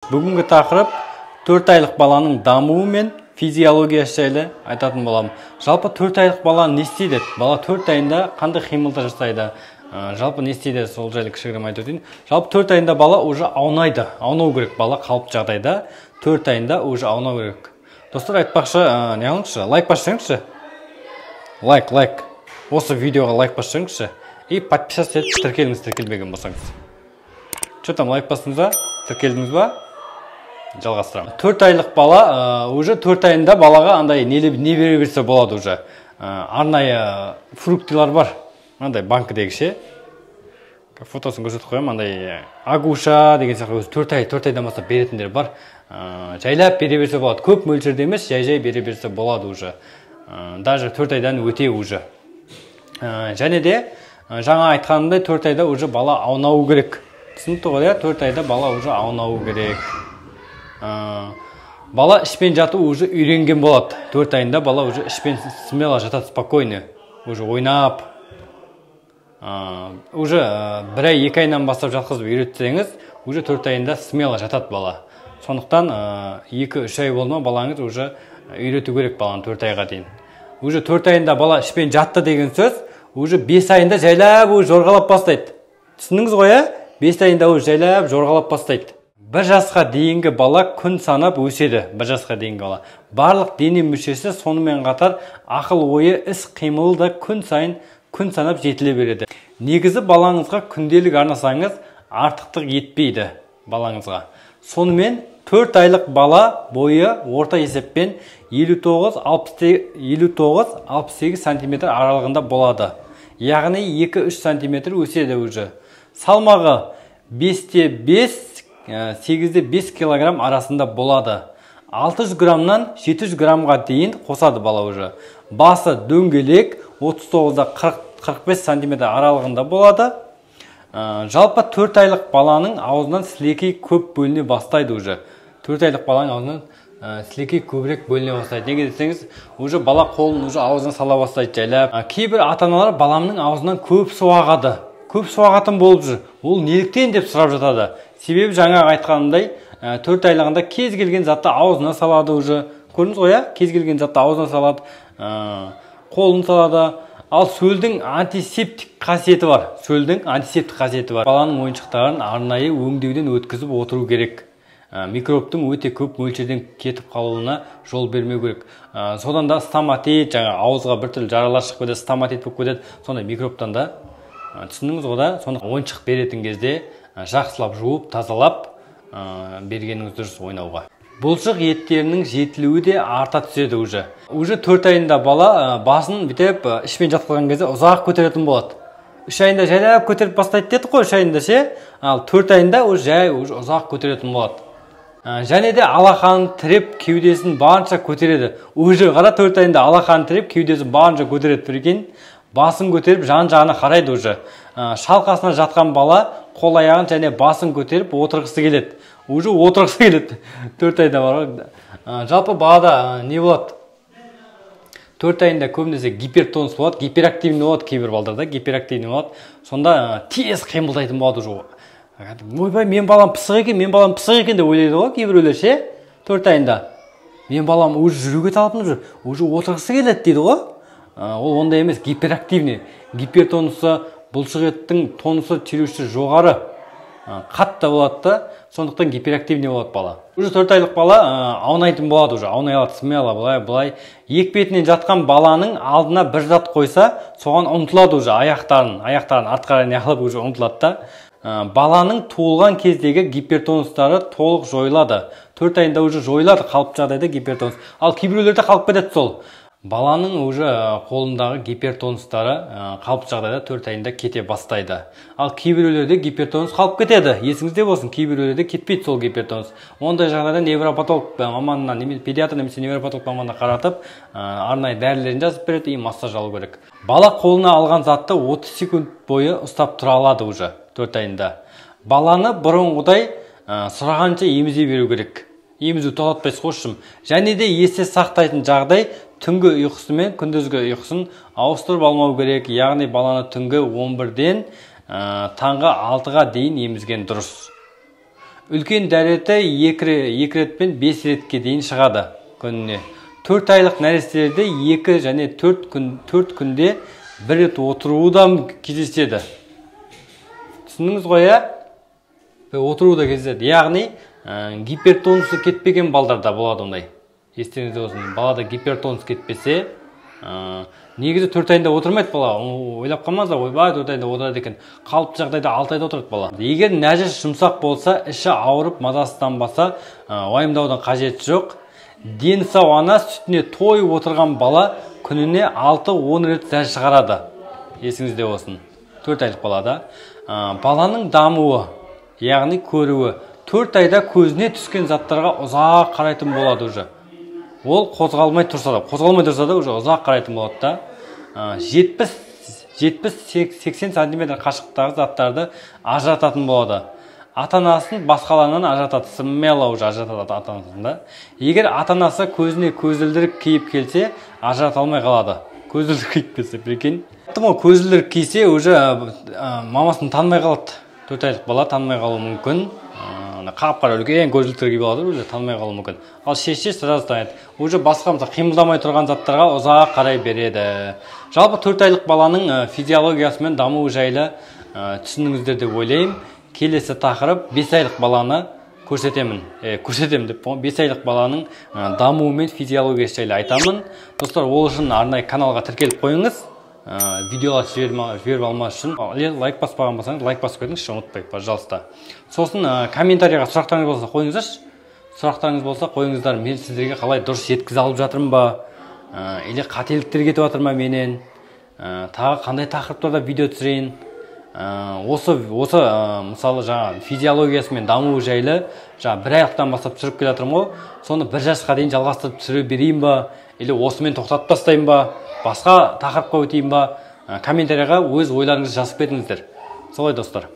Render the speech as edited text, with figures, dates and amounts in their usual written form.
Бүгінгі тақырып 4 айлық баланың дамуы мен физиологиясы жайлы айтатын боламын. Жалпы 4 айлық бала не істейді? Бала 4 айында қандай қимылдар жасайды? Жалпы не істейді, сол жайлы кішігірім айтып өтейін. Жалпы 4 айында бала уже аунайды. Аунау керек, бала қалыпты жағдайда 4 айында уже аунау керек. Достар, айтпақшы, не қылыңызшы, лайк бассаңызшы. Лайк, лайк. Осы видеоға лайк бассаңызшы. И подписаться етіп тіркеліңіз, тіркелмеген болсаңыз. Что там, лайк бастыңыз ба? Тіркелдіңіз ба? Жалғастырамын. 4 айлық бала, уже 4 айында балаға андай не бере берсе болады уже. Арнайы фруктылар бар. Андай банкідегі ше. Фотосын көрсетіп қоямын, андай агуша деген сияқты өзі 4 ай, 4 айдан бастап беретіндер бар. Жайлап бере берсе болады. Көп мөлшерде емес, жай-жай бере берсе болады уже. Даже 4 айдан өте уже. Және де жаңа айтқанымдай 4 айда уже бала аунауы керек. Түсінікті ғой, иә? 4 айда бала уже аунауы керек. Бала ішпен жату уже үйренген болады. 4 айында бала уже ішпен смело жатады, спокойно. Уже ойнап. Уже 1 ай, 2 айынан бастап жатқызып үйретсеңіз, уже 4 айында смело жатады бала. Сондықтан 2-3 ай болды ма, балаңыз уже үйрету керек баланы 4 айға дейін. Уже 4 айында бала ішпен жатты деген сөз, уже 5 айында жайлап уже жорғалап бастайды. Түсіндіңіз ғой, ә? 5 айында уже жайлап жорғалап бастайды. 1 жасқа дейінгі бала күн санап өседі. 1 жасқа дейінгі бала. Барлық дене мүшесі, сонымен қатар ақыл ойы, іс қимылы да күн сайын күн санап жетіле береді. Негізі балаңызға күнделік арнасаңыз артықтық етпейді балаңызға. Сонымен 4 айлық бала бойы орта есеппен 59-68 сантиметр аралығында болады. Яғни 2-3 сантиметр өседі уже. Салмағы 5-5, 8-5 килограмм арасында болады. 600 граммнан 700 граммға дейін қосады бала уже. Басы дөңгелек 39-45 сантиметр аралығында болады. Жалпы 4 айлық баланың аузынан сілекей көп бөліне бастайды уже. 4 айлық баланың аузынан сілекей көбірек бөліне бастайды. Неге десеңіз, уже бала қолын уже аузына сала бастайды жайлап. Кейбір ата-аналар баламның аузынан көп су ағады. Көп су ағатын болып жүр. Ол неліктен деп сұрап жатады. Себебі жаңа айтқанымдай, 4 айлығында кез келген затты аузына салады уже. Көрдіңіз ғой, иә? Кез келген затты аузына салады, қолын салады. Ал сөлдің антисептик қасиеті бар. Сөлдің антисептик қасиеті бар. Баланың ойыншықтарын арнайы өңдеуден өткізіп отыру керек. Микробтың өте көп мөлшерден кетіп қалуына жол бермеу керек. Содан да стоматит, жаңа ауызға біртүрлі жаралар шығып кетеді, стоматит болып кетеді. Сондай микробтан да, түсіндіңіз ғой да, соны ойыншық беретін кезде жақсылап жуып, тазалап бергеніңіз дұрыс ойнауға. Бұлшық еттерінің жетілуі де арта түседі уже. Уже 4 айында бала басын бүйтіп ішпен жатып қалған кезде ұзақ көтеретін болады. 3 айында жайлап көтеріп бастайды дедік қой, 3 айында ше. Ал 4 айында уже жай уже ұзақ көтеретін болады. Және де алақанын тіреп кеудесін барынша көтереді. Уже қара, 4 айында алақанын тіреп кеудесін барынша көтереді, прикинь. Басын көтеріп жан-жағына қарайды уже. Шалқасына жатқан бала қол аяғын және басын көтеріп отырғысы келеді. Уже отырғысы келеді. 4 айда бар ғой. Жалпы балада не болады? 4 айында көбінесе гипертонус болады, гиперактивный болады кейбір балдарда, гиперактивный болады. Сонда тез қимылдайтын болады уже. Ойбай, мен балам пысық екен, мен балам пысық екен деп ойлайды ғой кейбіреулер ше. 4 айында. Мен балам уже жүруге талпынып жүр, уже отырғысы келеді дейді ғой. Ол ондай емес, гиперактивный. Гипертонусы, бұлшық еттің тонусы теруші жоғары, қатты болады да, сондықтан гиперактивный болады бала. Уже 4 айлық бала аунайтын болады уже, аунай алады смело, былай былай. Екі бетінен жатқан баланың алдына бір зат қойса, соған ұмтылады уже, аяқтарын артқа қарай неғылып уже ұмтылады да. Баланың туылған кездегі гипертонустары толық жойылады. 4 айында уже жойылады қалыпты жағдайда гипертонус. Ал кейбіреулерде қалып кетеді сол. Баланың уже қолындағы гипертонустары қалыпты жағдайда 4 айында кете бастайды. Ал кейбіреулерде гипертонус қалып кетеді. Есіңізде болсын, кейбіреулерде кетпейді сол гипертонус. Ондай жағдайда невропатолог маманына, немесе педиатр немесе невропатолог маманына қаратып, арнайы дәрілерін жазып береді и массаж алу керек. Бала қолына алған затты 30 секунд бойы ұстап тұра алады уже 4 айында. Баланы бұрынғыдай сұрағанша емізе беру керек. Емізу тоқтатпайсыз қосшым. Және де есте сақтайтын жағдай, түнгі ұйқысы мен күндізгі ұйқысын ауыстырып алмау керек. Яғни баланы түнгі 11-ден таңғы 6-ға дейін емізген дұрыс. Үлкен дәреті 2 рет пен 5 ретке дейін шығады күніне. 4 айлық нәрестелерде 2 және 4 күнде бір рет отыруы да кездеседі. Түсіндіңіз ғой, ә? Отыруы да кездеседі. Яғни гипертонусы кетпеген балдарда болады ондай. Естеріңізде болсын, балада гипертонус кетпесе, негізі 4 айында отырмайды бала. Ойлап қалмаңыздар, ойбай, 4 айында отырады екен. Қалыпты жағдайда 6 айда отырады бала. Егер нәжіс жұмсақ болса, іші ауырып, мазасызданбаса, уайымдаудың қажеті жоқ. Дені сау ана сүтіне тойып отырған бала күніне 6-10 рет зәр шығарады. Есіңізде болсын. 4 айлық балада. Баланың дамуы, яғни көруі, 4 айда көзіне түскен заттарға ұзақ қарайтын болады уже. Ол қозғалмай тұрса да, уже ұзақ қарайтын болады да. 70-80 сантиметр қашықтықтағы заттарды ажырататын болады. Ата-анасын басқаларынан ажыратады, смело уже ажыратады ата-анасын да. Егер ата-анасы көзіне көзілдірік киіп келсе, ажырата алмай қалады. Көзілдірік киіп келсе, прикинь. Айттым ғой, көзілдірік кисе уже мамасын танымай қалады. 4 айлық бала танымай қалуы мүмкін. Қап-қара үлкен көзілдірік киіп алады, уже танымай қалуы мүмкін. Ал шешсе сразу таниды. Уже басқа, мысалы, қимылдамай тұрған заттарға ұзақ қарай береді. Жалпы 4 айлық баланың физиологиясы мен дамуы жайлы түсіндіңіздер деп ойлаймын. Келесі тақырып 5 айлық баланы көрсетемін. Көрсетемін деп, 5 айлық баланың дамуы мен физиологиясы жайлы айтамын. Достар, ол үшін арнайы каналға тіркеліп қойыңыз. Видеолар жіберіп алмас үшін лайк баспаған болсаңыз, лайк басып кетіңізші, ұмытпай, пожалуйста. Сосын комментарийға сұрақтарыңыз болса қойыңыздаршы. Сұрақтарыңыз болса қойыңыздар. Мен сіздерге қалай дұрыс жеткізе алып жатырмын ба? Или қателіктер кетіп жатыр ма менен? Тағы қандай тақырыптарда видео түсірейін? Осы мысалы жаңа физиологиясы мен дамуы жайлы жаңа 1 айлықтан бастап түсіріп келе жатырмын ғой. Соны 1 жасқа дейін жалғастырып түсіре берейін ба? Или осымен тоқтатып тастайын ба? Басқа тақырыпқа өтейін ба? Комментарийға өз ойларыңызды жазып кетіңіздер. Солай, достар.